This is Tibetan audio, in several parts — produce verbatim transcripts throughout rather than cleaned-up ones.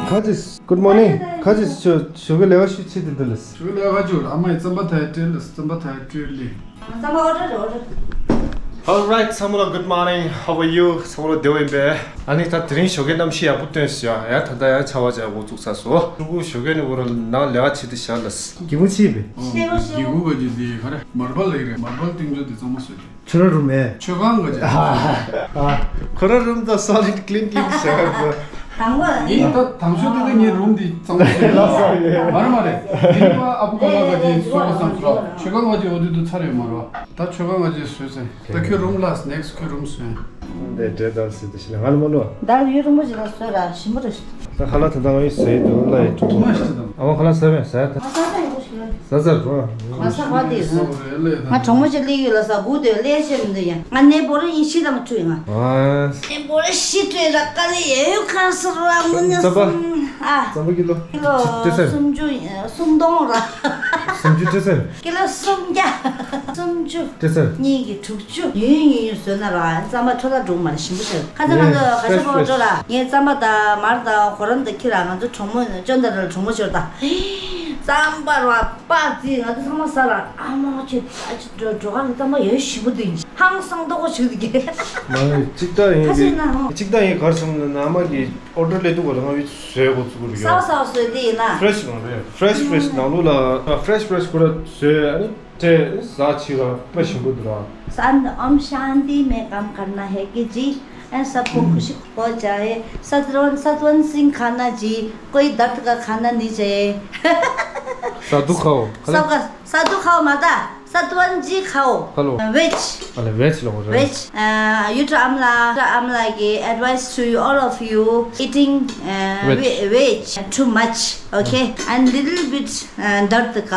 ཁ་ཅིག Good morning. ཁ་ཅིག་ཞོ་ཞོགས་ཀས་ལས་ཀ་ཞུ་ཆེད་དུ་འདི་ལས། ཞོགས་ཀས་ལས་ཀ་ཞུ་ཨ་མ་ཡི་རྩམ་པ་ཐལ་སྤྲེལ་ལས། རྩམ་པ་ཐལ་སྤྲེལ་ལས། རྩམ་པ་ཨོ་ཌར་ཨོ་ཌར། All right, ཚང་མ་ལ་good morning. How are you? ཚང་མ་ལ་བདེ་བོ་ཡིན་པས། ཨ་ནི་ད་དེ་རིང་ཞོགས་ཀས་གནམ་གཤིས་ཡག་པོ་སྟོན་ཟེར་ཡ། ཡ་ད་ལྟ་ཡ་ཆར་པ་ཅིག་ཡག་པོ་བཙུགས་ཚར་སོང་། ཕྲུ་གུ་ཞོགས་ཀས་ནས་འོ་ར་ནང་ལས་ཀ་བྱེད་དུ་བཞག་ལས། སྒྱིད་མོ་ཆེ་བས། སྒྱིད་ཁུག་ག་ཅིག་དེ་ག་རེ་མར་བལ་ལེགས་རེད། མར་བལ་སྟེང་ཆོག་དེ་གཙང་མ་བཟོས་ཏེ། ཆུ་ར་རུམ་མེད། མཆོད་ཁང་ག་ཅིག་ཁོ་ར་རུམ་ད་solid clean clean་བྱས་ཡོད། དང་པོ་ངས་ད་དང་ཤོས་དེ་ད་ངའི་རུམ་དེ་གཙང་མ་བྱས་ཡོད། མ་རེད་མ་རེད། དེ་ནི་ཨ་ཕོ་ཀ་ལ་ག་ཅིག་བཟོ་བ་བསམ་སོང་། མཆོད་ཁང་ག་ཅིག་འོ་དེ་དུ་ཚར་ཡོད་མ་རེད་བ། ད་མཆོད་ཁང་ག་ཅིག་བཟོས་ཚར། ད་ཁྱོད་རུམ་ལ་next ཁྱོད་རུམ་བཟོས། འདི་འདྲེ་དར་སི་དེ་ཤི་ལ་ང་ལ་མ་ལོ། དར་ཡུ་རུང་པོ་ཞིག་ལ་བཟོས་ར་ཞིམ་པོ་རེད། ད་ཁ་ལག་ད་ལྟ་ང་ཡི་ཟས་དུ་ལ་ཡི་ཀྲུང་མ་ཞིག་དང་། ཨ་མ་ཁ་ལག་ཟ་བས་ཟ་ད། ང་ས་ས་ཡི་ཀོ་ཞིག་ལ། ཟ་ཟ་གོ། ང་ས་བ་དེ་ཟ། ང་གྲོགས་མོ་ཞིག་ལས་ཡུལ་ལ་ཟ་དགུ་དེ་ལས་ཤེས་མི་འདུག་ཡ། ང་ནས་བོ་ར་ཡིན་ཤི་དང་ཁྲུ་ཡིན་ང་། ཨ། ནས་བོ་ར་ཤི་ཁྲུ་ཡིན་ལ་ཀ་ལི་ཡ་ཡུ་ཁ་སུ་ར་མུ་ནི་ཟ་བ། སུམ་ཨ། ཟ་བ་ཀི་ལོ། ཀི་ལོ་ཏི་སེར། སུམ་ཅུ་སུམ་སྟོང་ར། སུམ་ཅུ་ཏི་སེར། ཀི་ལོ་སུམ་བརྒྱ། སུམ་ཅུ། ཏི་སེར། གཉིས་ཀྱི་དྲུག་ཅུ། ཡུན་ཡུན་ཡུན་བཟོས་ན་ར་རྩམ་པ་འཕྲོ་བརླག་འགྲོ་གི་མ་རེད། ཞིམ་པོ་ཞིག་ཁ་ཚ་ང་ཚོ་ག་ཤ་པོ་འགྲོ་ར་ངས་རྩམ་པ་དང་མར་དང་གོ་རམ་དང་ཁྱི་ར་ང་ཚོ་གྲོགས་མོ་ཅོན་ཏ་ར་གྲོགས་མོ་ཤོར་དང་། རྩམ་པ་ར་པག་ཙི་ང་ཚོ་ཚང་མ་ཟ་ར་ཨ་མ་ཁྱོད་ཨ་ཅི་འགྲོ་འགྲོ་ག་ནས་རྩམ་པ་ཡོད་ཞིམ་པོ་འདུག་ཧང་སང་ཏོག་ཅིག་འདུག་གི་མ་ནི་གཅིག་ད་ཡིན་ཁ་ཤས་ན་ཧང་། གཅིག་ད་ཡིན་གར་སོང་ན་ཨ་མ་གི་ཨོ་ཌར་ལས་འདུག་ག་ལ་ང་ཡོད་བཟོས་གོ་ཚུགས་རེད། སའོ་སའོ་བཟོས་དེ་ཡིན་ན་fresh་མ་རེད། fresh fresh་ནང་ལོགས་ལ་fresh fresh་ཁོ་ར་བཟོས་ཨ་ནི། དེ་ཟ་ཆི་ར་དཔེ་ཞིམ་པོ་འདུག་ར། ས་ཨོམ་ཤཱན་ཏི་མེ་ཀམ་ཀར་ན་ཧེ་ཀི་ཇི། ཨན་སབ་ཁོ་ཁུ་ཤི་ཁོ་ཅ་ཧེ། སད་ཝན་སད་ཝན་སིང་ཁ་ན་ཇི། ཀོའི་དར་ཀ་ཁ་ན་ནི་ཇེ། ས་དུ་ཁའོ། ས་ཀ་ས་དུ་ཁའོ་མ་ད་སད་ཝན་ཇི་ཁའོ། Hello. Veg. ཨ་ལེ་veg་ལ་འོ་རེད། Veg. Uh, you to amla, to amla ki advice to you, all of you eating uh, Veg. Veg, veg too much, okay? And little bit ཨ། དར་ཏི་ཀ་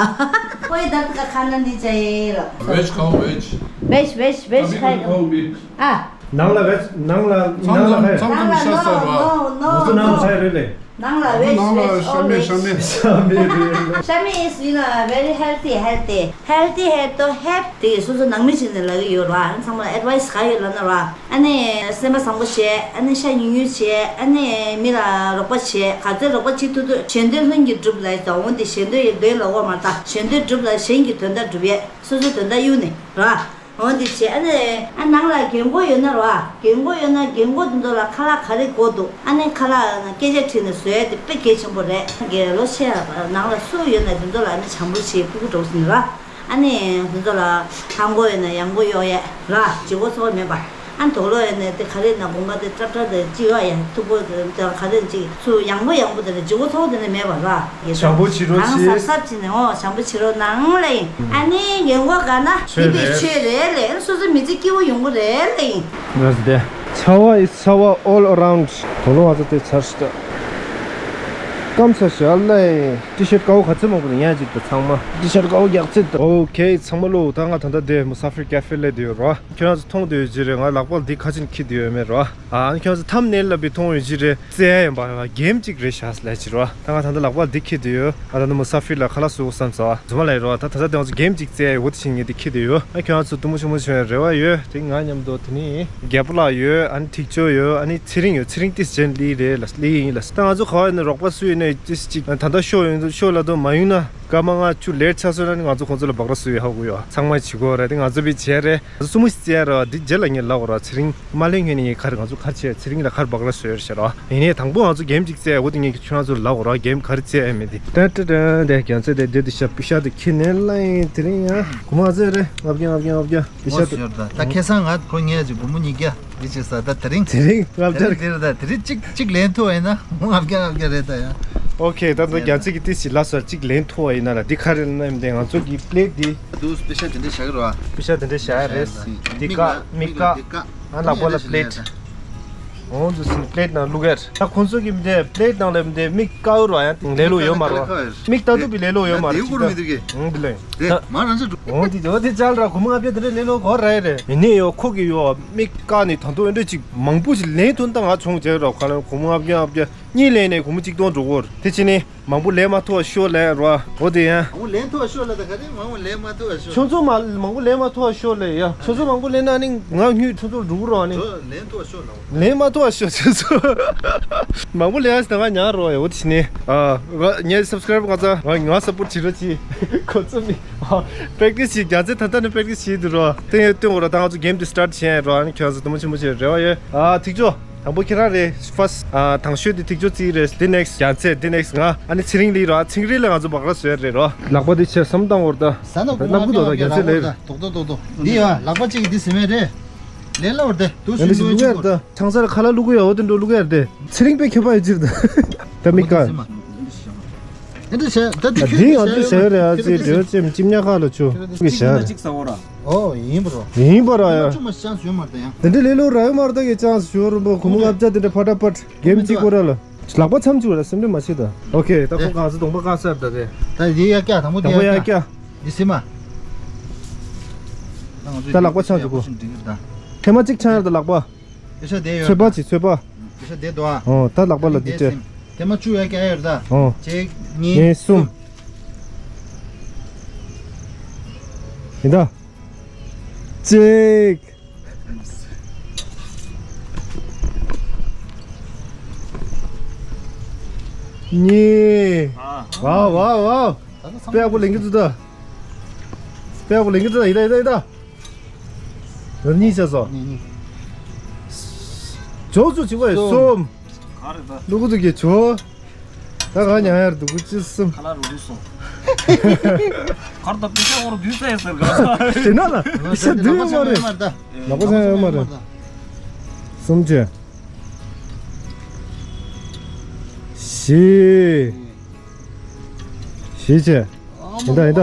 ཁོའི་དར་ཏི་ཀ་ཁ་ན་འདི་ཅ་ཡེ་རོ། Veg ཁའོ་veg. Veg veg veg ཁའི་ཁའོ་veg. ཨ། ནང་ལ་veg ནང་ལ་ཚང་ནང་ལ་ཚང་veg. ཚང་ཚང་ཤ་ཟ་ར། No, no, no, ང་ཚོ་ནང་ལ་ཚ་ཡི་རེད་ལེ། ནང་ལ་veg ང་ཚོ་veg ནང་ལ་ཤ་མེད་ཤ་མེད། ཤ་མེད་རེད། ཤ་མེད་is you know very healthy healthy healthy head to happy དེ་སོ་སོ་ནང་མི་ཅིག་ནས་ལབ་ཀྱི་ཡོད་ར། ཚང་མ་ལ་advice ག་ཡོད་ལབ་ན་ར། ཨ་ནི་སེམས་པ་བཟང་པོ་བྱས། ཨ་ནི་ཤ་ཉུང་ཉུང་བྱས། ཨ་ནི་མི་ལ་རོགས་པ་བྱས། ག་ཚོད་རོགས་པ་བྱེད་ཐུབ་ཐུབ། གཞན་དོན་ལྷུན་གྱིས་གྲུབ་ལ་ཡིན་ཙང་འོ་འདི་གཞན་དོན་ཡི་དོན་ལ་འོག་མ་ལྟ། གཞན་དོན་སྒྲུབ་ལ་གཞན་གྱི་དོན་དག་སྒྲུབ་ཡས་སོ་སོའི་དོན་དག་གཡུག་ནས་ར། འོ་འདི་བྱས། ཨ་ནི་ཨ་ནང་ལ་རྒན་གོག་ཡོད་ན་ར། རྒན་གོག་ཡོད་ན་རྒན་གོག་དེ་ཚོ་ལ་ཁ་ལག་ག་རེ་དགོས་འདུག་ཨ་ནི་ཁ་ལག་སྐད་ཆ་དྲིས་ནས་བཟོ་ཡས་དེ་དཔེ་གལ་ཆེན་པོ་རེད། རྒན་ལོ་ཆེ་ནང་ལ་སུ་ཡོད་ན་དེ་ཚོ་ལ་ཨ་ནི་བྱམས་པོ་བྱེད་སྤུ་གུ་འགྲོ་ཟིན་ར། ཨ་ནི་དེ་ཚོ་ལ་ཧང་གོ་ཡོད་ན་ཡང་གོ་གཡོག་ཡས་ར། ལྗིད་ཁོག་ཚོགས་མེད་པ། ཨ་ནི་དོག་ལོ་ཡོད་ན་དེ་ག་རེ་ན་དགོང་ཁ་དེ་ཏྲབ་ཏྲབ་དེ་ཅི་ཡོད་ཡ་མཐུག་པོ་དེ་ག་རེ་ཅིག་ཚུ་ཡང་གོ་ཡང་གོ་དེ་ལྗིད་ཁོག་ཚོགས་དེ་ནི་མེད་པ་ར། ཡེ་བྱམས་པོ་བྱེད་རོགས་གང་གཟབ་གཟབ་བྱེད་ནས་འོ་བྱམས་པོ་བྱེད་རོགས་གནང་ལེ་ཡིན། ཨ་ནི་ངན་གོ་ག་ན་ཆོས་དེ་རེད། ཆོས་རེད་ལེ། སོ་སོ་མི་ཚེ་སྐྱིད་པོ་ཡོང་གི་རེད་ལེ་ཡིན། ལགས་དེ་ཆར་པ་is ཆར་པ་all around། དོག་ལོ་ང་ཚོ་དེ་ཚར་ཤི་ད། སྐམ་ས་ཞལ་ལ་ཏི་ཤར་ཀའོ་ག་ཚོད་མང་པོ་ཡང་ཅིག་ཏུ་ཚང་མ་ཏི་ཤར་ཀའོ་རྒྱག་ཚད་དུ། ཨོ་ཁེ་ཚང་མ་ལོ། ད་ང་ད་ལྟ་དེ་མུ་ས་ཧྥིར་ཀེ་ཧྥེ་ལ་བསྡད་ཡོད་རོ། ཁྱོད་རང་ཚོ་མཐོང་བསྡད་ཡོད་ཀྱི་རེད། ང་ལག་པ་འདི་ཁ་ཆེན་འཁྱེར་བསྡད་ཡོད་མེད་རོ། ཨ་ནི་ཁྱོད་ཚོ་ཐམ་ནེལ་ལ་བི་མཐོང་ཡོད་ཀྱི་རེད། རྩེ་ཡ་ཡིན་པ་གེམ་གཅིག་རེད་ཤག་ལབ་ཀྱི་རོ། ད་ང་ད་ལྟ་ལག་པ་འདི་འཁྱེར་བསྡད་ཡོད། ང་ད་ལྟ་མུ་ས་ཧྥིར་ལ་ཁ་ལག་བཟོ་དགོས་བསམ་ས་རྫུན་མ་ལབ་ཡ་རོ། ད་ད་ལྟ་དེ་ང་ཚོ་གེམ་གཅིག་རྩེ་ཡ་ཡོད་པོ་དེ་བྱེད་ངེས་དེ་འཁྱེར་བསྡད་ཡོད། ཨ་ཁྱོད་རང་ཚོ་དུ་མུ་ཆུ་མུ་ཆུ་རེ་བ་ཡོད། དེ་ང་མཉམ་དུ་དེ་ནི་རྒྱལ་པོ་ལགས་ཡོད། ཨ་ནི་ཐིག་ཅོ་ཡོད། ཨ་ནི་ཚེ་རིང་ཡོད། ཚེ་རིང་ཏིས་ཅན་ལི་རེད་ལ་ལི་ཡིན་ལ། ད་ང་ཚོ་ག་བ་ཡིན་ན་རོགས་པ་སུ་ཡིན་ན་ཏིས་གཅིག་ད་ལྟ་ཤོ་ཡོད་ཤོ་ལ་དུ་མ་ཡོང་ན་སྐར་མ་ལྔ་བཅུ་ལེར་ཆགས་སོང་ན་ནི་ང་ཚོ་ཁོང་ཚོ་ལ་སྦག་ར་བཟོ་ཡོད་ཧ་གོ་ཡོད། ཚང་མ་བྱེད་དགོས་རེད། དེ་ང་ཚོ་བི་བྱས་རེད། ང་ཚོ་སུ་མུ་ཞིག་རྩེ་ཡ་ར་འདི་རྗེས་ལ་ངས་ལབ་དགོས་ར། ཚེ་རིང་མ་ལེན་ངས་ནི་ངས་ག་རེ་ང་ཚོ་ག་རེ་བྱས་ཚེ་རིང་ལ་ག་རེ་སྦག་ར་བཟོས་ཡོད་ཤག་ར། ཡིན་ནའི་དང་པོ་ང་ཚོ་གེམ་གཅིག་རྩེ་ཡ་འོ་དེ་ངས་ཁྱོད་རང་ཚོར་ལབ་དགོས་ར། གེམ་ག་རེ་རྩེ་ཡ་མེད་དེ། ཏན་ཏན་ཏན་དེ་རྒྱ་མཚོ་དེ་དེ་དེ་ཤ་པི་ཤ་དེ་ཁྱི་ནས་ལ་ཡིན་དེ་རིང་ཡ་གོ་མ་ཚོད་རེད། ལྔ་བརྒྱ་ལྔ་བརྒྱ་ལྔ་བརྒྱ་པི་ཤ་དེ། ད་ཁ་སང་ང་ཁོ་ཉལ་ཅིག་སྒོར་མོ་ཉིས་བརྒྱ། འདི་བྱས་ས་ད་དེ་རིང་། དེ་རིང་ལྔ་བརྒྱ་རེད། དེ་རེད། ད་དེ་རིང་གཅིག་གཅིག་ལེན་ཐུབ་པ་ཡིན་ན་ལྔ་བརྒྱ་ལྔ་བརྒྱ་རེད་ད་ཡ། ཨོ་ཁེ། ད་ད་རྒྱ་ཚིག་གི་ཏི་སི་ལ་སོ་གཅིག་ལེན་ཐུབ་པ་ཡིན་ན་ལ་འདི་ག་རེ་ལབ་ན་ཡིན་ཏེ་ང་ཚོ་གི་པི་ལེ་ཊི་འདི། དུ་པི་ཤ་དེ་འདྲ་བཞག་གི་རེད་བ། པི་ཤ་དེ་འདྲ་བཞག་ཡ་རེད། འདི་ཀ་མིག་ཀ་ཨ་ལག་པ་ལ་པི་ལེ་ཊི། འོང་དུ་སིན་པི་ལེ་ཊི་ནང་བླུག་ཡ་རེད། ད་ཁོང་ཚོ་གི་མི་འདི་པི་ལེ་ཊི་ནང་ལ་མི་འདི་མིག་ཀ་ཡོད་རེད་བ། ཡང་ལེ་ལོ་ཡོད་མ་རེད་བ། མིག་ལྟ་དུ་པི་ལེ་ལོ་ཡོད་མ་རེད། འདི་ཀུར་མི་འདུག་གི། འོང་འདི་ལོ་ཡིན། དེ་མ་རང་ཅག་འགྲོ། འོང་དེ་འོ་དེ་ཅག་ར་གོ་མ་ང་བྱས་དེ་འདྲ་ལེ་ལོ་གོ་ར་ཡ་རེད། མི་ནི་ཡོ་ཁོ་གི་ཡོ་མིག་ཀ་ནི་ད་དུང་འདྲ་ཅིག་མང་པོ་ཞིག་ལེན་ཐུབ་ད་ང་ཆུང་བྱས་ར་ག་ལ་གོ་མ་ང་བྱས་ང་བྱས། གཉིས་ལེན་ནས་སྒོར་མོ་གཅིག་སྟོང་འགྲོ་གི་ཡོད་རེད། དེ་བྱས་ནས་མང་པོ་ལེན་མ་ཐུབ་པ་ཤོར་ལབ་རོ། འོ་དེ་ཡང་། མང་པོ་ལེན་ཐུབ་པ་ཤོར་ལབ་ད་ག་རེ་མང་པོ་ལེན་མ་ཐུབ་པ་ཤོར། ཁྱོད་ཚོ་མ་མང་པོ་ལེན་མ་ཐུབ་པ་ཤོར་ལབ་ཡ། ཁྱོད་ཚོ་མང་པོ་ལེན་ན་ནི་ང་དངུལ་ཁྱོད་ཚོར་འགྲོ་གི་རོ་ཨ་ནི། ཁྱོད་ལེན་ཐུབ་པ་ཤོར་ལབ། ལེན་མ་ཐུབ་པ་ཤོར་ཁྱོད་ཚོ། མང་པོ་ལེན་ཡ་ཟེར་ད་ང་ཉར་རོ་ཡ། འོ་དེ་བྱས་ནས་ཨ་ང་ངའི་སབ་སི་ཀ་རའིབ་ང་ཚ་ང་ང་སབ་པོར་བྱེད་རོགས་གྱིས། ཁོ་ཚོ་མི་པེག་ཊི་སི་བྱེད། རྒྱ་ཚད་ད་ལྟ་ནས་པེག་ཊི་སི་བྱེད་འདུག་རོ། དེ་ཡང་སྟོན་དགོས་ར། ད་ང་ཚོ་གེམ་དེ་སི་ཊར་ཊི་བྱས་རོ། ཨ་ནི་ཁྱོད་ཚོ་དུ་མ་ཆེན་པོ་བྱེད་རེ་བ་ཡོད། ཨ་ཐིག་ཅོ། དང་པོ་ཁྱེད་རང་རེད། ཕར་སི་ཊི། ཨ་དང་ཤོས་དེ་ཐིག་ཅོ་རྩིས་རེད། དེ་ནེག་སི་རྒྱ་ཚད། དེ་ནེག་སི་ང་། ཨ་ནི་ཚེ་རིང་ལི་རོ། ཨ་ཚེ་རིང་ལི་ལ་ང་ཚོ་སྦག་ར་བཟོས་རེད་རོ། ལག་པ་དེ་ཆེ་བསམ་བཏང་བར་ད། ཟ་ན་ད་གོང་མ་སྣབས་ཀུ་དོ་ད་རྒྱ་ཚད་ལེ་རེད། རྡོག་རྡོག་རྡོག་རྡོག་འདི་ཡ་ལག་པ་གཅིག་གིས་འདི་ཟིན་མེད་རེད། ལས་སླ་བར་དེ་དུ་ཡང་ཞུ་འདི་འདུག་ཞིག་ཅིག་ལུགས་ཡར་གོ། ད་ཆང་སར་ཁ་ལག་བླུག་གི་ཡ། འོ་དེ་འགྲོ་བླུག་ཡར་དེ། ཚེ་རིང་པས་ཁྱད་པར་ཡོད་ཅིག་ད། ད་མི་དཀའ། འདི་བྱས་ད་འདི་ཁྱོད་འདི་ཡང་འདི་བྱས་ཡོད་རེད། ཨ་ཙི་འདི་བྱས་ཅིམ་ཅིམ་ཉག་ཁ་ལ་ཆུ། གཅིག་གི་བྱས། གཅིག་ཟ་འོ་ར། ཨོ་ཡིན་པ་རོ། ཡིན་པ་ར་ཡ། ཆུ་མ་ཤང་ཞོན་མར་ད་ཡང་། དེ་འདྲ་ལས་ལོ་ར་ཡོད་མར་ད་གི་ཅང་ཞོ་རུ་པ་གོ་མོ་ལྔ་བརྒྱ་དེ་འདྲ་ཕ་ཏྲ་ཕ་ཏྲ་གེམ་གཅིག་གོ་ར་ལ། ལག་པ་མཚམས་བཅུག་ར་སེམས་ཁྲལ་མ་བྱེད་ད། ཨོ་ཁེ། ད་ཁོ་གང་ཟེ་གདོང་པ་བཀག་ས་ར་ད་དེ། ད་དེ་ཡ་སྐྱ་དང་པོ་དེ་དང་པོ་ཡ་ཡ་སྐྱ། སྐྱ། འདི་སེ་མ། ད་ལག་པ་ཆག་འཇུག་གོ། ཐེངས་མ་གཅིག་ཆག་ཡར་ད་ལག་པ། ཨེ་ཤ་དེ་ཡོད། ཚོད་པ་ཅིག་ཚོད་པ། ཨེ་ཤ་དེ་དོ་ཨ། ཨོ་ད་ལག་པ་ལ་འདི་སྤྲད། ཐེངས་མ་བཅུ་ཡ་སྐྱ་ཡོད་ད། ཨོ། གཅིག་གཉིས་གཉིས་གསུམ། ཡིན་ད། གཅིག་གཉིས། ཨ། ཝའོ་ཝའོ་ཝའོ། དཔེ་ཡག་པོ་ལེན་གྱི་འདུག་ད། དཔེ་ཡག་པོ་ལེན་གྱི་འདུག་ད། ཡིན་ད་ཡིན་ད་ཡིན་ད། ལོ་གཉིས་བྱས་སོ། གཉིས་གཉིས། ཇོ་ཇོ་བྱེད་པ་ཡིན་གསུམ། གསུམ། ག་རེ་ད། ལུ་གུ་དུ་གི་ཇོ། ད་ག་ཉང་ཡར་འདུག་གུ་ཅི་གསུམ། ཁ་ལག་རུ་རུ་སོང་། གར་ད་པི་ཤ་འོར་དུས་ཚ་ཡ་ཟེར་ག། དེ་ན་ལ་པི་ཤ་དུས་ཡོད་མ་རེད། ལག་པ་ཚང་ཡོད་མ་རེད། གསུམ་བྱས། བཞི། བཞི་བྱས། ཡིན་ད་ཡིན་ད།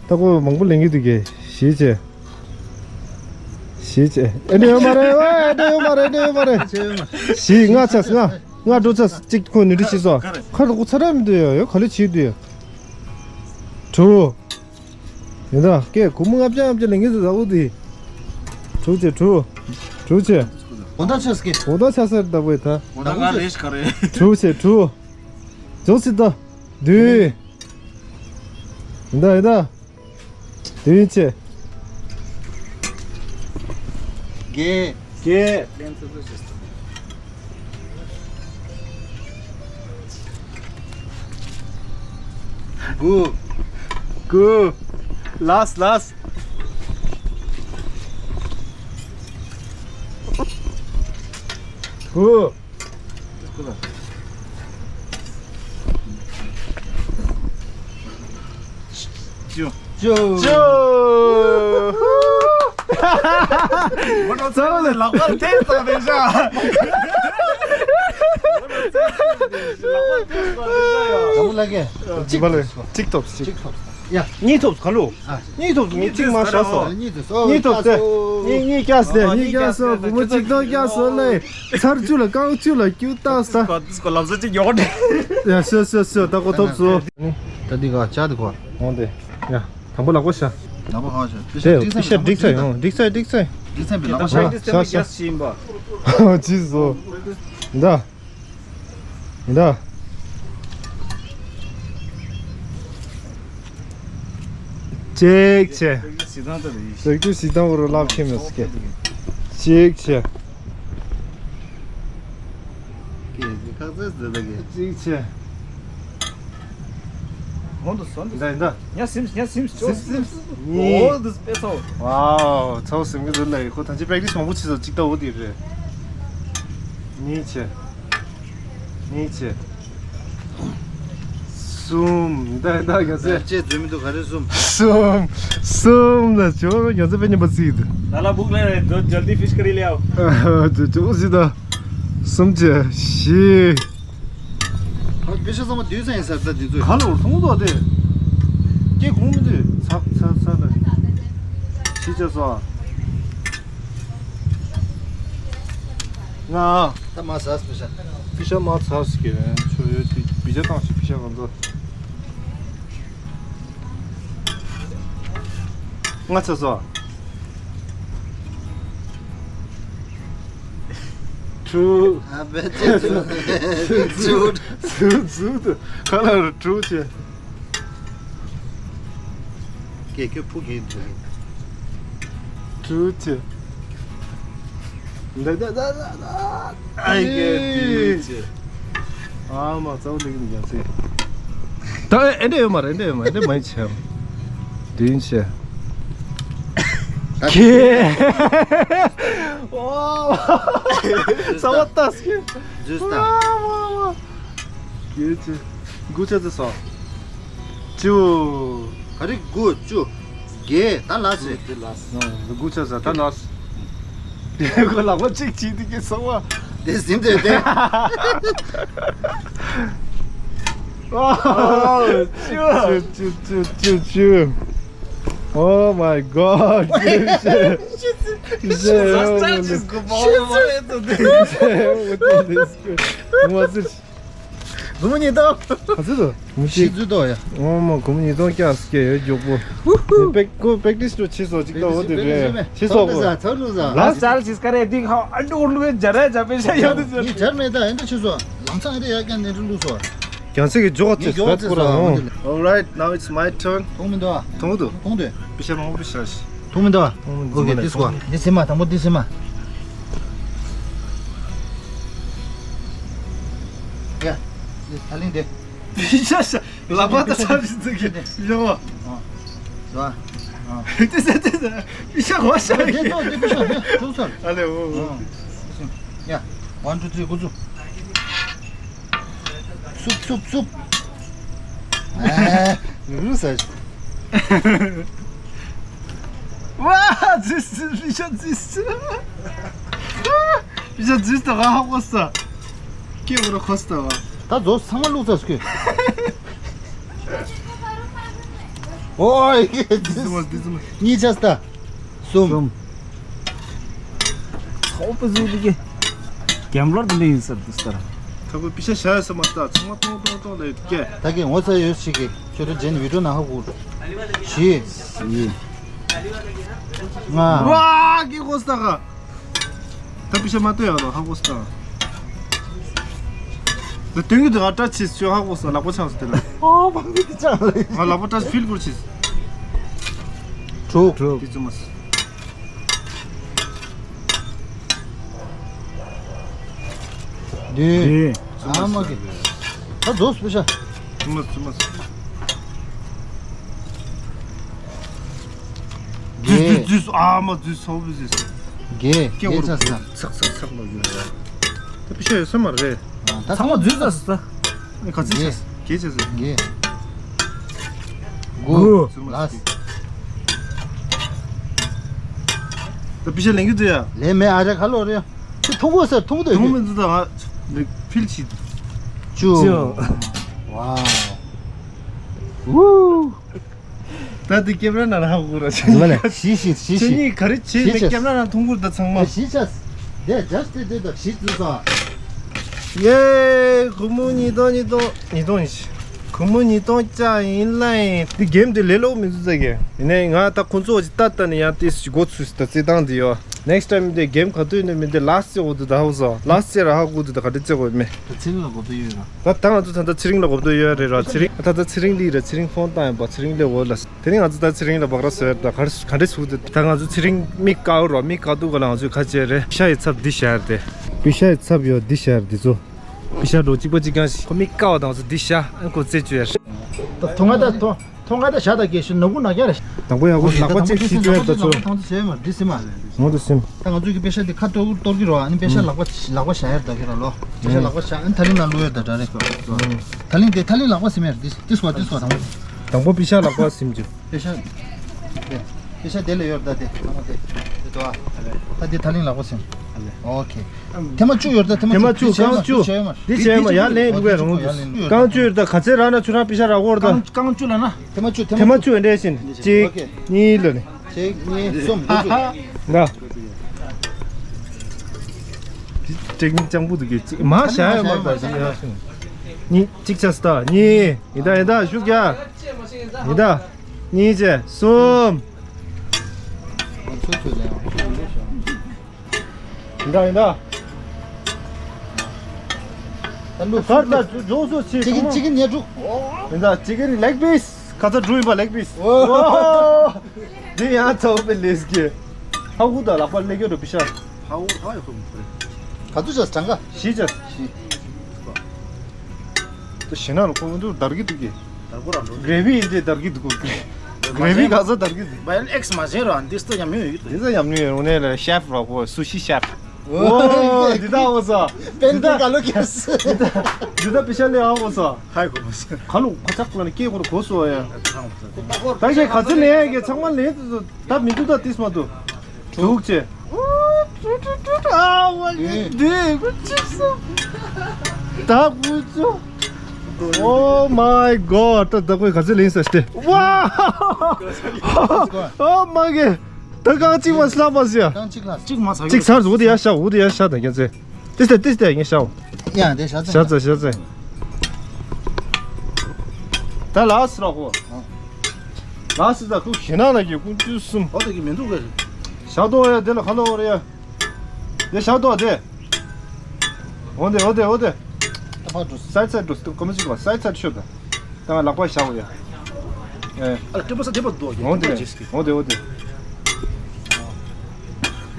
ད་ཁོ་མང་པོ་ལེན་གྱི་འདུག་གས། བཞི་བྱས། བཞི་བྱས། ཨེ་འདྲ་ཡོད་མ་རེད། ཨེ་འདྲ་ཡོད་མ་རེད། ཨེ་འདྲ་ཡོད་མ་རེད། བཞི། ལྔ་ཆགས། ལྔ། ལྔ་འགྲོ་ཆགས། གཅིག་ཁོ་ནུས་འདྲི་ཤེས་སོ། ཁ་ལ་ཁོ་ཚ་ར་མི་འདུག་ཡ། ཡ་ག་ལེ་བྱེད་འདུག་ཡ། དྲུག་ཡིན་ད་སྐད་སྒོར་མོ་ལྔ་བརྒྱ་ལྔ་བརྒྱ་ལེན་གྱི་འདུག་ད། འོ་དེ། དྲུག་བྱས། དྲུག་དྲུག་བྱས། འོ་ད་ཆགས་སྐད། འོ་ད་ཆགས་སར་ད་བོད་ད། འོ་ད་ང་རེད་ཤི་ག་རེད། དྲུག་བྱས། དྲུག་འཇོག་སྲིད་ད། བདུན། ཡིན་ད་ཡིན་ད། བདུན་བྱས། བརྒྱད། བརྒྱད། དགུ། དགུ། ལཱསི་ཊི་ལཱསི་ཊི། དགུ། བཅུ། བཅུ། བཅུ། མོ་ཊ་ཚ་བ་ལས་ལག་པར་ཐེབས་ཙམ་རེད་ཤག་ལག་པར་ཐེབས་ཙམ་རེད་ཤག་ཡ། ལག་པ་ལ་གཅིག་ཐོབ། གཅིག་ཐོབ། གཅིག་ཐོབ། ཡ། གཉིས་ཐོབ་ག་ལོ། གཉིས་ཐོབ། གཉིས་གཅིག་མ་བཞག་སོ། གཉིས་ཐོབ་སོ། གཉིས་གཉིས་བརྒྱ་སོ། གཉིས་གཉིས་བརྒྱ་སོ། སྒོར་མོ་གཅིག་སྟོང་བརྒྱ་སོ་ལེ། ཚར་བཅུ་ལ་རྐང་བཅུ་ལ་རྒྱུ་བཏགས་ས། ཀོ་ལབ་ས་གཅིག་ཡོག་ཡ་སོ་སོ་སོ། ད་ཀོ་ཐོབ་སོ། ད་འདི་ག་ཅག་འདི་གོ་འོང་དེ། ཡ། དང་པོ་ལག་པ་བྱ། ལག་པ་གང་བྱ། དེ་འགྲིག་ས་ཡོང་། འགྲིག་ས་འགྲིག་ས། འགྲིག་ས་འགྲིག་ས་ལག་པ་བྱ། བྱ་བྱ། ཅི་བཟོ། ད། ཡིན་ད། གཅིག་བྱས། ཟེར་རྒྱུ་ཞིག་དང་བོ་རུ་ལབ་ཁྱེད་མི་སྐད། གཅིག་བྱས། གཅིག་བྱས། ཧོན་དུ་སོན་དུ། ཡིན་ད་ཡིན་ད། ཉ་སིམ་ཉ་སིམ་ཅོ། སིམ་སིམ། གཉིས། ཨོ་དུ་པེ་སོ། ཝའོ། ཚའོ་སིམ་གི་འདུག་ལ་ཡི་ཁོ་ཐམས་ཅད་པེག་ཊི་སི་མང་པོ་བྱས་སོ། གཅིག་ལྟ་བུ་དེ་རེད། གཉིས་བྱས། གཉིས་བྱས། གསུམ། ད་ད་ག་ཚད། ཅེས་འཛུལ་མི་འདུག་ག་རེ་གསུམ། གསུམ། གསུམ་ལ་ཇོ་རོ་ག་ཚད་པེ་ཉམས་པ་བརྩིས་འདུག་ད་ལ་བུག་ལ་རེད། ཇོ་ཇལ་ཏི་ཕིཤ་ཀ་རི་ལེའོ། ཇོ་ཇོ་ཟི་ད། གསུམ་བྱས། བཞི། ཧ་པེ་ཤ་ཚང་མ་དུས་ཚང་ཡིན་ས་ད་འདི་ཚོ། ག་ལ་འོར་ཐུང་དོ་དེ། སྐྱེ་གོང་མི་འདུག་ཚ་ཚ་ཚ་ལ། བཞི་བྱས་སོ། ལྔ། ད་མ་ཟ་སྤེ་ཤ། སྤེ་ཤ་མ་ཚར་སི་ཀེ་རེན་ཆོ་ཡོད་དེ་བི་ཇ་བཏང་ཞིག་སྤེ་ཤ་གང་ཚོ། ལྔ་ཚར་སོ། ཊུ། ཨ་བེ་ཅེ་ཊུ། ཊུ། ཊུ། ཊུ། ཁ་ལ་རུ་ཊུ་ཆེ། ཀེ་ཀེ་ཕུ་གེ་ཊུ། ཊུ་ཆེ། ད་ད་ད་ད་ད། ཨའི་ཀེ་ཊུ་ཆེ། ཨ་མ་ཙའུ་ལིག་ནི་ཀྱང་ཆེ། ད་ཨེ་འདྲ་ཡོད་མ་རེད། ཨེ་འདྲ་ཡོད་མ་རེད། ཨེ་འདྲ་མ་ཆེ། དེ་ཡིན་ཆེ། ཁྱེད། ཝའོ། ས་བ་ཏ་སི་ཀེ། ཇུས་ཏ། ཝའོ་ཝའོ་ཝའོ། ཡོད་ཅི། དགུ་ཆ་ཚོད་སོང་། བཅུ། ག་རེ་དགུ་བཅུ། བརྒྱད། ད་ལ་སི། དེ་ལ་སི། དགུ་ཆ་ཚོད་ད་ལ་སི། དེ་ཁོ་ལག་པ་གཅིག་བྱེད་དེ་གི་སོང་བ། དེ་ཟིན་དེ་དེ། ཝའོ། བཅུ་བཅུ་བཅུ་བཅུ་བཅུ། Oh my god. སྒོར་མོ་ཉིས་སྟོང་། ག་ཚོད་དོ། ཞི་ཙུ་དོ་ཡ། ཨོ་མ་སྒོར་མོ་ཉིས་སྟོང་བཀྱག་སྐྱེ་ཡོད་མགྱོགས་པོ། པེག་ཁོ་པེག་ཏིས་ལོ་ཆི་སོ་ཅིག་ཏོ་འོ་དེ་རེད། ཆི་སོ་གོ། ཚོ་ལུ་ཟ། ལ་སི་ཅལ་ཇིས་ཀ་རེ་ཏིག་ཧ་ཨ་འདྲ་འུར་ལུ་ཇ་ར་ཇ་པེ་ཤ་ཡོད་དུ་ཇ། ངས་ཇར་མེད་ད་ཨེ་འདྲ་ཆི་སོ། ལང་ཚང་ཨེ་འདྲ་ཡག་ཀྱང་ནེ་འདྲ་ལུ་སོ། རྒྱང་ཚད་ཀྱི་ཇོག་ཚེ་སྦད་ཁོ་ར་ཧོ། All right, now it's my turn. ཐོང་མི་འདུག་ཨ། ཐོང་འདུག་པི་ཤ་མང་པོ་ཤ་ཤི། ཐོང་མི་འདུག་ཨ། ཐོང་མི་འདུག་ཨོ་ཁེ། འདི་སྐོར་འདི་སེམས་མ་དང་པོ་འདི་སེམས་མ། ཡ། འདི་ད་ལིང་འདི། པི་ཤ་ཤ། ལག་པ་ད་ཆ་ཞིག་ཚུགས་ཀྱི་ཡོང་བ། ཨ། ཟ། ཨ། དེ་ཟ་དེ་ཟ། པི་ཤ་གོ་ཤ་ཡི། དེ་ཚོ་དེ་པི་ཤ་དེ་ཚོ་ཚར། ཨ་ལེ་འོ་འོ། ཡ། One, two, three, go to། སུབ་སུབ་སུབ། ཨ། རུ་ས། ཝ། ཛིས་ཛིས། པི་ཤ་ཛིས། པི་ཤ་ཛིས་ད་ག་ཧ་གོ་ས། ཀེ་བོ་ར་ཁོ་ས་ད་ག། ད་ཛོ་ཚང་མ་བླུགས་ཚར་སྐྱོད། ཨོའི་ཀེ་ཛིས། ཛིས་མ་ཛིས་མ། གཉིས་ཆ་ས་ད། གསུམ། གསུམ། ཚོགས་པ་བཟོས་འདི་གི་གེམ་ལར་དེ་འདྲ་ཡིན་ཟེར་འདུག་ཟེར། ད་ཁོས་པི་ཤ་བཞག་ཡོད་ས་མ་རེད། ད་ཚང་མ་ཏོང་ཏོང་ཏོང་ལ་ཡོད་ཀྱེ། ད་གི་ངོ་ཚ་ཡོད་ཞིག་གི་ཁྱོད་ཚོ་རྗེས་ནས་བི་ཌིའོ་ནང་ཧ་གོ། བཞི། བཞི། ལྔ། ཝ་ཀི་ཧོ་སྟ་ག། ད་པི་ཤ་མ་ལྟོས་ཡ་ལོ་ཧ་གོ་སྟ། ད་དོན་གྱི་དུ་ང་སྐྲ་ཆིས་ཤོ་ཧ་གོ་སྟ་ལག་པ་ཆགས་སྟེ་ལ། ཨོ་བང་གི་དུ་ཆགས་ལ། ང་ལག་པ་སྐྲ་ཕིལ་པུར་ཆིས། དྲུག་དྲུག་དེ་ཙུ་མ་སི། བདུན། བདུན། ཨ་མ་གི། ད་རྫོགས་སུ་ཤ། ཙུ་མ་ཙུ་མ་སི། བདུན། བདུན། བདུན། ཨ་མ་བདུན་སོ་བདུན་ཟེར། བརྒྱད། སྐྱེ་བོ་བརྒྱད་ཆ་ས། ཚག་ཚག་ཚག་ལ་ཡོད་རེད། ད་པི་ཤ་ཡོད་ས་མ་རེད། ད་ཚང་མ་བདུན་ས་ས། ཨེ་ག་ཚོད་བྱས། བརྒྱད་བྱས་ཟེར། བརྒྱད། དགུ། དགུ། ལགས། ད་པི་ཤ་ལེན་གྱི་འདུག་ཡ། ལེན་མེད་ཨ་རེ་ཁ་ལོ་རེ། ཁྱོད་ཐུག་གོ་ཟེར་ཐུག་འདུག་ཐུག་མི་འདུག་ད་ང་ཕིལ་ཕིལ་བྱེད། བཅུ། བཅུ། ཝའོ། ཝུ། ད་འདི་ཀེམ་ར་ནང་ལ་ཧ་གོ་ར། ཟི་མ་ལས་བཞི་བཞི་བཞི་བཞི། ཁྱེད་གཉིས་ག་རེ་བྱེད་མེད་ཀེམ་ར་ནང་མཐོང་གུར་ད་ཚང་མ། བཞི་ཆ། དེ་ཇ་སི་ཊི་དེ་ད་བཞི་བཟོས་སོང་། ཡེ། སྒོར་མོ་ཉིས་སྟོང་ཉིས་སྟོང་ཉིས་སྟོང་ཡིན་ཞིག་སྒོར་མོ་ཉིས་སྟོང་ཅག་ཡིན་ལ་ཡིན། འདི་གེམ་དེ་ལས་སླ་པོ་མི་འདུག་ཟེར་གི། ཡིན་ནའི་ང་ད་ཁོང་ཚོ་ཅིག་ལྟ་ལྟ་ནས་ཡང་ཏིས་ཞིག་འགོ་ཚུགས་སི་ད་རྩེད་སྟངས་འདི་ཡོད། ནེགསི་ཊའིམ་དེ་གེམ་ག་དུས་ནས་མི་འདི་ལ་སི་ཅེ་འོ་དུ་ད་ཧོ་སོ་ལ་སི་ཅེ་ར་ཧ་གོ་དུ་ད་ག་དུས་རྩེད་དགོས་མེད། ད་ཚེ་རིང་ལ་གོ་དུ་ཡོད་ར། ད་ད་ང་ཚོ་ད་ད་ཚེ་རིང་ལ་གོ་དུ་ཡོད་རེད་ར། ཚེ་རིང་ད་ད་ཚེ་རིང་ལི་ར། ཚེ་རིང་ཕོན་བཏང་ཡོད་པ། ཚེ་རིང་ལས་འོ་ལ། དེ་ནི་ང་ཚོ་ད་ཚེ་རིང་ལ་སྦག་ར་བཟོས་ད་ག་ག་འདྲ་ཚུགས་ཏེ་ད་ང་ཚོ་ཚེ་རིང་མིག་དཀར་རོ་མིག་དཀར་དུ་ག་ལ་ང་ཚོས་ཁ་ཆེ་རེད། པི་ཤ་ཡི་ཚབ་འདི་ཤར་ཏེ། པི་ཤ་ཡི་ཚབ་ཡོད་འདི་ཤར་འདི་ཚོ། པི་ཤ་འགྲོ་གཅིག་པ་གཅིག་རྐྱང་ཞིག་ཁོ་མིག་དཀར་བ་དང་ཚོ་འདི་ཤ་ཨན་ཁོ་རྩེ་བཅུ་ཡར། ད་ཐོ་ང་ད་ཐོ་ཐོ་ང་ད་ཤ་ད་གེ་ཤི་ནོ་གུ་ན་རྒྱ་རེ། དང་པོ་ཡག་པོ་ལག་པ་གཅིག་ཤི་བཅུ་ཡར་ད་ཚོ། ཐང་ཚོ་བྱས་མ་འདི་སི་མ། ངོ་དུ་སིམ། ད་ང་ཚོས་ཀྱི་པེ་ཤ་དེ་ཁ་གཏོར་གཏོར་གི་རོ། ཨ་ནི་པེ་ཤ་ལག་པ་ལག་པ་བཞག་ཡར་ད་གི་ར་ལོ། པེ་ཤ་ལག་པ་བཞག་ཨ་ནི་ཐ་ལིང་ནང་བླུག་ཡོད་ད་འདྲ་རེད། ཐ་ལིང་དེ་ཐ་ལིང་ལག་པ་སིམ་ཡར་འདི་འདི་སོ་འདི་སོ་དང་པོ། དང་པོ་པེ་ཤ་ལག་པ་སིམ་རྒྱུ། པེ་ཤ། པེ་ཤ་དེ་ལ་ཡོད་ད་དེ་ཐ་མ་དེ། དེ་དོ་ཨ། ད་དེ་ཐ་ལིང་ལག་པ་སིམ། ཨོ་ཁེ། ཐེ་མ་བཅུ་ཡོད་ད་ཐེ་མ་བཅུ། ཐེ་མ་བཅུ་རྐང་བཅུ། འདི་བྱས་མ་ཡར་ལེན་འདུག་གས་རང་འདུག་རྐང་བཅུ་ཡོད་ད་ག་ཚད་རག་ན་ཆུ་རང་པེ་ཤ་རག་གོ་ར་ད། རྐང་བཅུ་ལ་ན། ཐེ་མ་བཅུ་ཐེ་མ་བཅུ་འདྲ་བཞིན་གཅིག་གཉིས་ལ་ནི། གཅིག་གཉིས་གསུམ་འགོ་བཙུགས། ད། ཀྲེག་ནི་ལྕང་བུ་འདུག་གི་གཅིག་མ་བྱ་ཡ་མ་ད་གཅིག་ཡ་ཤིང་། གཉིས་གཅིག་ཆ་སི་ད་གཉིས། ཡིན་ད་ཡིན་ད་ཞུགས་ཀྱ། ཡིན་ད། གཉིས་བྱས་གསུམ། ཡིན་ད་ཡིན་ད། གར་ད་ཇོ་སོ་ཆེ་ཅི་གིན་ཅི་གིན་ཉེ་དྲུག་མི་འདའ་ཅི་གིན་ལེག་པིས་ཁ་ཚ་འགྲོ་ཡིན་པ་ལེག་པིས། འོ། འདི་ཡང་ཚ་བོ་པའི་ལེས་ཀྱི། ཧ་གུ་ད་ལག་པ་ལེག་ཡོད་འགྲོ་པི་ཤ། ཧ་གུ་ཧ་ཡོད་ཁུམ་ཁུ་རེ། ག་ཚོད་ཅག་གྲངས་ཀ་ཤི་ཅག་ཤི། ད་ཞེ་ན་ལ་ཁོང་ཚོ་དར་གི་འདུག་གི། དར་གོ་རང་འགྲོ་གི། གྲེ་བི་ཡིན་ཏེ་དར་གི་འདུག་གི། གྲེ་བི་ག་ཚ་དར་གི་འདུག་བ་ཡན་ཨེགས་མ་ཟེར་ར་འདི་སྟོ་ཉམས་མྱོང་ཡོད་འདི་ཚ་ཉམས་མྱོང་ཡོད་འོ་ནས་ལ་ཤེ་ཕ་ར་ཁོ་སུ་ཤི་ཤེ་ཕ། ཨོ་འདི་ད་འོ་ས། པན་ཏི་ག་ལོ་ཁྱེར་སི། འདི་ད་པི་ཤ་ལེ་ཨ་འོ་ས། ཧའི་གོ་མ་སི། ག་ལོ་ཁ་ཆག་ལ་ནི་སྐད་ཁོ་ར་གོ་སོ་ཡ། ད་གེ་ག་ཚོད་ལེན་ཡ་གེ་ཚང་མ་ལེན་ད་མི་འདུག་ད་ཏིས་མ་འདུག་དྲུག་ཅེ། ཨོ་ཀྲུ་ཀྲུ་ཀྲུ་ཀྲུ་ཨ་ཝ་ཡི་འདི་གུ་ཅིག་སོ། ད་གུ་ཅོ། Oh my god ད་ད་ཁོས་ག་ཚོད་ལེན་ས་སྟེ། ཝ། ཨོ་མ་གེ། ད་རྐང་གཅིག་མ་སླ་མ་ཟེར། རྐང་གཅིག་ལ་གཅིག་མ་ཚ་གཅིག་ཚར་འུ་དེ་ཡ་ཤ་འུ་དེ་ཡ་ཤ་ད་ངས་ཚེ། ཏིས་ཏེ་ཏིས་ཏེ་ངས་ཤ་འུ། ཡ་དེ་ཤ་ཚེ། ཤ་ཚེ་ཤ་ཚེ། ད་ལ་སི་ར་ཧོ། ལ་སི་ད་ཁུ་ཞེ་ན་ལ་གི་ཀུན་ཏུ་གསུམ། ཨོ་དེ་གི་མི་འདུག་གི། ཤ་དོ་ཡ་དེ་ལ་ཁ་ལོ་བ་ར་ཡ། དེ་ཤ་དོ་དེ། འོ་དེ་འོ་དེ་འོ་དེ། ད་ཕར་འགྲོ། སའི་ཌི་སའི་ཌི་འགྲོ། ཀོ་མི་ཅིག་བ་སའི་ཌི་སའི་ཌི་ཤོད་ད། ད་ང་ལག་པ་བཞག་འོ་ཡ། ཨེ། ཨ་ལ་ཏྲེ་པོ་ས་ཏྲེ་པོ་དོ་གི། འོ་དེ་ཏྲེ་པོ་ཅེས་གི། འོ་དེ་འོ་དེ།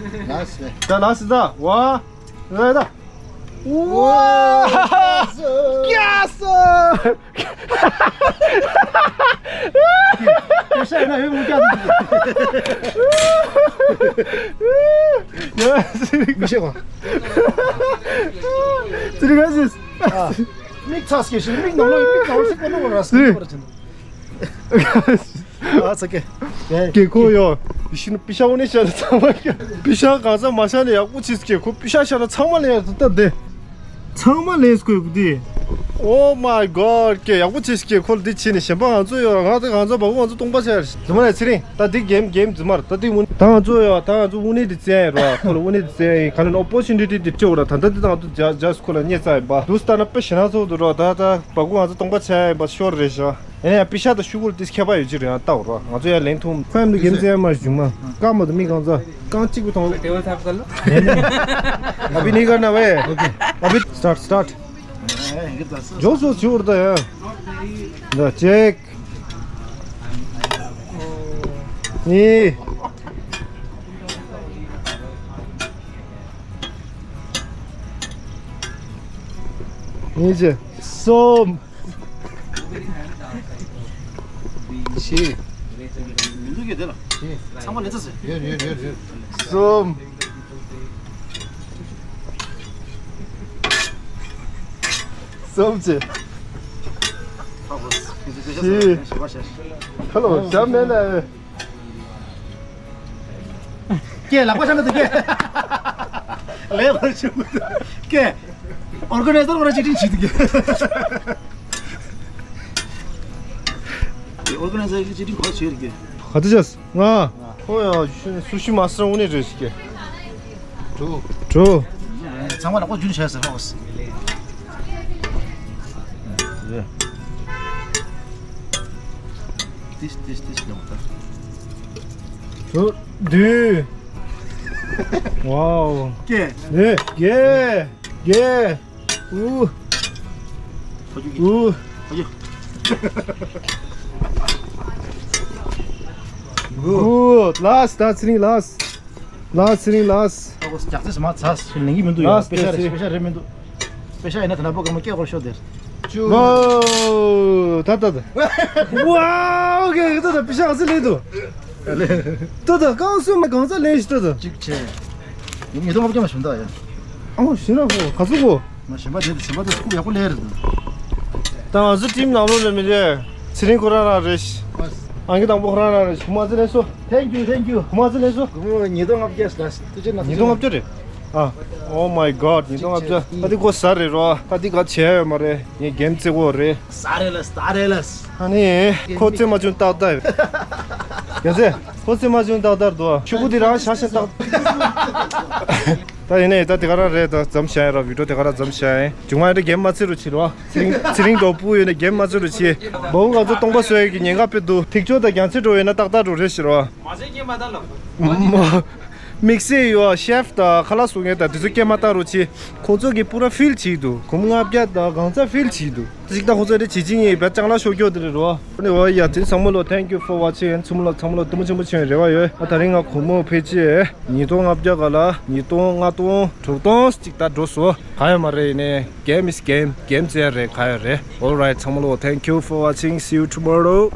ལ་སི་ད་ལ་སི་ད་ཝ། ཝ་ད། ཝ། ཡ་སི། ཡ་ཤ་ཡ་ན་ཡོད་མུ་ཀྱ་དུ། ཡ་སི། མི་ཤེས་པ། ཙི་རི་ག་སི། མིག་ཚ་སྐྱེ་ཞིང་མིག་ནང་ལོགས་མིག་ནང་ལོགས་སིག་པ་ནོ་ར་སི་པ་ར་ཅན། ཨ་ཚ་ཀེ། ཀེ་ཁོ་ཡོ། ཡི་ཤི་ནུ་པི་ཤ་འོ་ནེ་ཤ་ནུ་ཚང་མ་ཀེ། པི་ཤ་གང་ཚ་མ་ཤ་ནེ་ཡག་པོ་ཆིས་ཀེ་ཁོ་པི་ཤ་ཤ་ན་ཚང་མ་ལེ་ཡ་ད་དེ། ཚང་མ་ལེ་སྐོས་གུ་དི། Oh my god ཀེ་ཡག་པོ་ཆིས་ཀེ་ཁོ་དི་ཆི་ནི་ཞེན་པ་ང་ཚོ་ཡོ་ང་ཚོ་གང་ཚ་བ་གུ་ང་ཚོ་སྟོང་པ་ཆ་ཡ་རེ། ཛི་མ་ལེ་ཚེ་རིང་ད་དི་གེམ་གེམ་ཛི་མར་ད་དི་མུ་ད་ང་ཚོ་ཡོ་ད་ང་ཚོ་འུ་ནེ་དི་ཙེ་ཡ་རོ་ཁོ་ལ་འུ་ནེ་དི་ཙེ་ཡ་ཁ་ལེ་ཨོ་པོ་ཆུ་ནི་ཏི་དི་ཅོ་ར་ད་ད་དི་ད་ང་ཚོ་ཇ་ཇ་སི་ཁོ་ལ་ཉེ་ཙ་ཡ་བ་དུ་སྟ་ན་པེ་ཞེ་ན་ཚོ་དུ་རོ་ད་ད་བ་གུ་ང་ཚོ་སྟོང་པ་ཆ་ཡ་བ་ཤོར་རེ་ཤ། ཡིན་ཡང་པི་ཤ་དང་ཤུ་གུར་ཏིས་ཁྱད་པར་ཡོད་ཅི་རེད་ཡང་ལྟ་འོ་ར་ང་ཚོ་ཡང་ལེན་ཐུང་ཁོ་ཡང་དུ་རྒྱན་ཙེ་མ་བཞུགས་མ་ཀ་མ་དུ་མི་གང་ཚ་རྐང་གཅིག་པུ་ཐོང་། ཨ་བི་ནི་ག་ན་ཝེ། ཨ་བི་སི་ཊར་ཊི་སི་ཊར་ཊི། ཇོག་སོ་ཆི་འུར་ད་ཡ། ད་ཅེག་ནི། ནི་ཅེ། སོམ། ཤི། མི་འདུག་གི་དེ་ལ། ཤི། ཚང་མ་ལེན་ཚར་ཟེར། ཡོད་ཡོད་ཡོད་ཡོད། སོམ། སོམ་ཅེ། ཤི། ཁ་ལོ་ཞབས་མེད་ན། ཀེ་ལག་པ་ཤ་ན་དུ་ཀེ། ལས་བར་ཞུ་གུ་ཀེ། ཨོར་ག་ནའི་ཛར་བར་ཅི་ཏིང་ཆི་དུ་ཀེ། ཨོར་ག་ནའི་ཛར་ཅི་ཏིང་གོ་ཆེ་རི་ཀེ། ག་དུ་ཅས་ང་། ཁོ་ཡ་སུ་ཤི་མ་སར་འུ་ནི་རེ་ཞིག་ཀེ། དྲུག་དྲུག་ཚང་མ་ལག་པ་རྒྱུན་ཆད་ཟེར་ཧོ་སི། ཏིས་ཏིས་ཏིས་ལོང་ད། དྲུག་བདུན། ཝའོ། ཀེ། ནེ་ཀེ་ཀེ། ཨུ། ཨུ། ཨུ། ལཱསི་ཊི་ད་ཚེ་རིང་ལཱསི་ཊི། ལཱསི་ཊི་ཚེ་རིང་ལཱསི་ཊི། ཨ་ཁོ་རྒྱག་ཚེ་མ་ཚ་ལེན་གི་མི་འདུག་ཡ། ལཱསི་ཊི་པེ་ཤ་རེད་པེ་ཤ་རེད་མི་འདུག་པེ་ཤ་ཡིན་ན་ད་ན་པོ་ག་མོ་སྐད་ཁོར་ཤོར་དེར། ཅུ། ཝའོ། ད་ད་ད། ཝའོ་ཀེ་ད་ད་པེ་ཤ་ག་ཚོད་ལེན་འདུག་ད་ད་རྐང་གསུམ་མ་གང་ཚ་ལེན་ཤི་ད་ད། གཅིག་ཆེ། ཡིན་ཉིས་སྟོང་ལྔ་བརྒྱ་མ་བྱུང་ད་ཡ། ཨོ་ཞེ་ན་ཧོ་ག་ཚོད་གོ། མ་ཞེན་པ་དེ་དེ་ཞེན་པ་དེ་སྐུབ་ཡག་པོ་ལས་རེད། ད་ང་ཚོ་ཊིམ་ནང་ལོགས་ལ་མི་རེད། ཚེ་རིང་ཁོ་རང་རང་རེད། ཨང་ཀི་དང་པོ་ཁོ་རང་རང་རེད། ཁོ་མ་ཚེ་ལེན་སོ། Thank you, thank you. ཁོ་མ་ཚེ་ལེན་སོ། ཉིས་སྟོང་ལྔ་བརྒྱ་ལ་ཉིས་སྟོང་ལྔ་བརྒྱ་རེད། ཨ། Oh my god ཉིས་སྟོང་ལྔ་བརྒྱ། ད་འདི་གོ་ཟ་རེད་རོ། ད་འདི་ག་བྱས་ཡོད་མ་རེད། ངས་གེམ་རྩེ་གོ་རེད། ཟ་རེད་ལ་ཟ་རེད་ལ། ཨ་ནི། ཁོ་རྩེ་མ་བྱུང་ཏག་ཏག་རེད། རྒྱ་ཚེ། ཁོ་རྩེ་མ་བྱུང་ཏག་ཏག་འདུག་ཆུ་བུ་འདི་རང་ཤ་ཞེན་ཏག་ད་ཡིན་ནའི་ད་དེ་ག་རང་རེད། ད་འཛོམས་བྱ་ཡིན་རོ། བི་ཌིའོ་དེ་ག་རང་འཛོམས་བྱ་ཡིན། མཇུག་མ་ཡིན་ད་གེམ་མ་རྩེ་རུ་ཕྱིན་རོ། ཚེ་རིང་ཚེ་རིང་འགྲོ་སྤུ་ཡོད་ནས་གེམ་མ་རྩེ་རུ་ཕྱིན། བ་འུ་ང་ཚོ་སྟོང་པ་བཟོ་ཡས་ཀྱི་ཉེན་ཁ་དཔེ་འདུག་ཐིག་ཆོ་དང་རྒྱ་ཚེ་འགྲོ་ཡོད་ན་ཏག་ཏག་འགྲོ་རེད་ཤི་རོ། མ་ཟེར་གྱིན་མ་ད་ལོ། མ། དམིགས་བསལ་ཡོད་ཤེཕ་དང་ཁ་ལག་བཟོ་མཁན་དང་དེ་ཚོ་སྐད་མ་བཏང་རོགས་གྱིས། ཁོང་ཚོ་གི་པུ་ར་ཕིལ་བྱེད་འདུག་གོང་ལྔ་བརྒྱ་དང་གང་ཙམ་ཕིལ་བྱེད་འདུག་ཅིག་ད་ཁོང་ཚོ་རེ་བྱེད་ཀྱི་ཡིན་པ་ཅང་ལ་ཤོག་སྐྱོ་དེ་རེད་རོ། ཨ་ནི་འོ་ཡ་དེ་ཚང་མ་ལོ། Thank you for watching and ཚང་མ་ལོ་ཚང་མ་ལོ་ཐུགས་མ་ཆེན་པོ་བྱུང་རེ་བ་ཡོད། ཨ་ད་རིང་ང་གོང་མོ་ཕལ་ཆེར་ཉིས་སྟོང་ལྔ་བརྒྱ་ག་ལ་ཉིས་སྟོང་ལྔ་སྟོང་དྲུག་སྟོང་ཅིག་ད་འགྲོ་སོ། ག་ཡོད་མ་རེད་ཡིན་ནའི་game is game. Game རྩེ་རེད་ག་ཡོད་རེད། Alright ཚང་མ་ལོ། Thank you for watching. See you tomorrow.